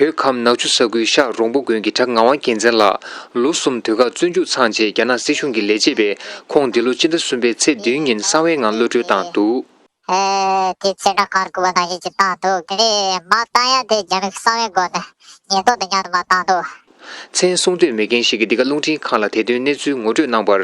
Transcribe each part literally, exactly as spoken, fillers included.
བོད་ཁམས་ནག་ཆུ་ས་ཁུལ་ཤག་རོང་པོ་དགོན་གྱི་གྲྭ་ངག་དབང་རྒྱལ་མཚན་ལགས་ལོ་གསུམ་དུས་བཀག་བཙོན་འཇུག་ཚང་རྗེས་རྒྱ་ནག་སྲིད་གཞུང་གིས་ལས་བྱེད་པས་ཁོང་འདི་ལོ་སྤྱི་ཟླ་གསུམ་པའི་ཚེས་བདུན་ཉིན་གསང་བའི་ངང་གློད་གྲོལ་བཏང་འདུག། ཨེ། དེ་ཚེས་གྲངས་གང་དགོས་པ་ནང་བཞིན་གྱི་བཏང་འདུག། དེ་ནས་མར་བཏང་ཡ་དེ་རྒྱ་མི་གསང་བའི་སྒོ་ནས་ཉེན་རྟོག་དང་མཉམ་དུ་མར་བཏང་འདུག། མཚན་གསུང་འདོད་མེད་མཁན་ཞིག་གིས་འདི་ག་རླུང་འཕྲིན་ཁང་ལ་དེ་དོན་གནས་ཚུལ་ངོ་སྤྲོད་གནང་བར།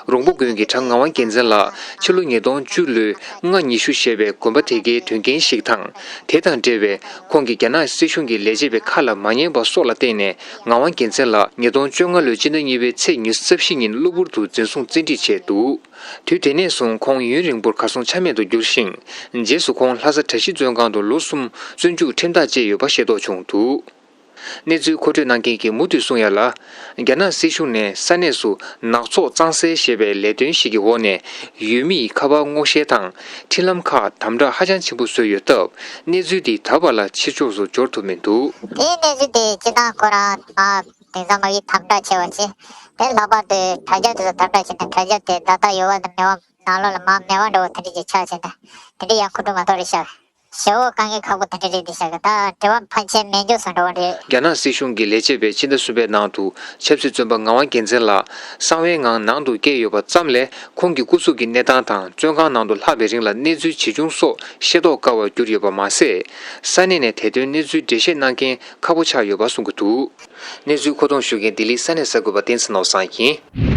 རོང་པོ་དགོན་གྱི་གྲྭ་ངག་དབང་རྒྱལ་མཚན་ལགས་ཕྱི་ལོ་ཉིས་སྟོང་བཅུ་ལོའི་ལྔ་ཉི་ཤུ་ཞེས་པའི་དགོན་པ་དེ་གའི་དོན་རྐྱེན་ཞིག་དང་། དེ་དང་འབྲེལ་བའི་ཁོང་གིས་རྒྱ་ནག་སྲིད་གཞུང་གི་ལས་བྱེད་པའི་ཁ་ལ་མ་ཉན་པ་སོགས་ལ་བརྟེན་ནས་ངག་དབང་རྒྱལ་མཚན་ལགས་ཉིས་སྟོང་བཅོ་ལྔ་ལོའི་སྤྱི་ཟླ་གཉིས་པའི་ཚེས་ཉི་ཤུ་རྩ་བཞི་ཉིན་གློ་བུར་དུ་འཛིན་བཟུང་བཙན་ཁྲིད་བྱས་འདུག། དུས་དེ་ནས་བཟུང་ཁོང་ཡུན་རིང་པོར་གར་སོང་ཆ་མེད་དུ་གྱུར་ཞིང་། རྗེས་སུ་ཁོང་ལྷ་ས་གྲྭ་བཞི་བཙོན་ཁང་དུ་ལོ་གསུམ་བཙོན་འཇུག་ཁྲིམས་ཐག་བཅད་ཡོད་པ་ཤེས་རྟོགས་བྱུང་འདུག། གནས་ཚུལ་མཁོ་སྤྲོད་གནང་མཁན་གྱིས་མུ་མཐུད་གསུངས་ཡ་ལ། རྒྱ་ནག་སྲིད་གཞུང་ནས་ས་གནས་སུ་ནག་ཚོགས་གཙང་སེལ་ཞེས་པའི་ལས་དོན་ཞིག་གི་འོག་ནས་ཡུལ་མི་ཡི་ཁ་པར་སྔོག་བཤེར་དང་འཕྲིན་ལམ་ཁག་དམ་དྲག་ཧ་ཅང་ཆེན་པོ་བཟོས་ཡོད་སྟབས། གནས་ཚུལ་འདི་ད་བར་ལ་ཕྱི་ཕྱོགས་སུ་འབྱོར་ཐུབ་མི་འདུག། དེའི་གནས་ཚུལ་དེ་སྤྱི་བཏང་ཁོ་རང་མ་དེང་སང་མ་གི་དམ་དྲག་ཆེ་བ་བྱས། དེ་ལྷག་པར་དུ་དྲ་རྒྱ་དེ་ཚོ་དམ་དྲག་བྱས་ནས་དྲ་རྒྱ་དེ་བརྡ་རྟགས་ཡོད་པ་དང་མེད་པ་ནང་ལོགས་ལ་མར་མེད་པ་འདྲ་བོ་དེ་འདྲ་ཅིག་ཆགས་བྱས་ནས་དེ་འདྲ་ཡང་མཁོ་སྤྲོད་མ་གཏོགས་རེད་ཤག། ཞེ་པོ་དཀའ་ངལ་ཁག་པོ་དེ་འདྲ་རེད་འདི་ཤག་གི། ད་དྲི་བ་ཕལ་ཆེར་མེད་འཇོག་སོང་འགྲོ་བ་རེད། རྒྱ་ནག་སྲིད་གཞུང་གི་ལས་བྱེད་པས་ཕྱི་ཟླ་གསུམ་པའི་ནང་དུ་ཆབ་སྲིད་བཙོན་པ་ངག་དབང་རྒྱལ་མཚན་ལགས་གསང་བའི་ངང་ནང་དུ་བསྐྱལ་ཡོད་པ་ཙམ་ལས། ཁོང་གི་སྐུ་གཟུགས་ཀྱི་གནས་སྟངས་དང་བཙོན་ཁང་ནང་དུ་ལྷག་པའི་རིང་ལ་གནས་ཚུལ་ཇི་བྱུང་སོགས་ཤེས་རྟོགས་དཀའ་བར་གྱུར་ཡོད་པ་མ་ཟད། ས་གནས་ནས་དེ་དོན་གནས་ཚུལ་འགྲེལ་བཤད་གནང་མཁན་ཁག་པོ་ཆགས་ཡོད་པ་གསུང་གི་འདུག། གནས་ཚུལ་མཁོ་གཏོང་ཞུ་མཁན་ལྡི་ལི་ས་གནས་གསར་འགོད་པ་བསྟན་འཛིན་ནོར་བཟང་ཡིན།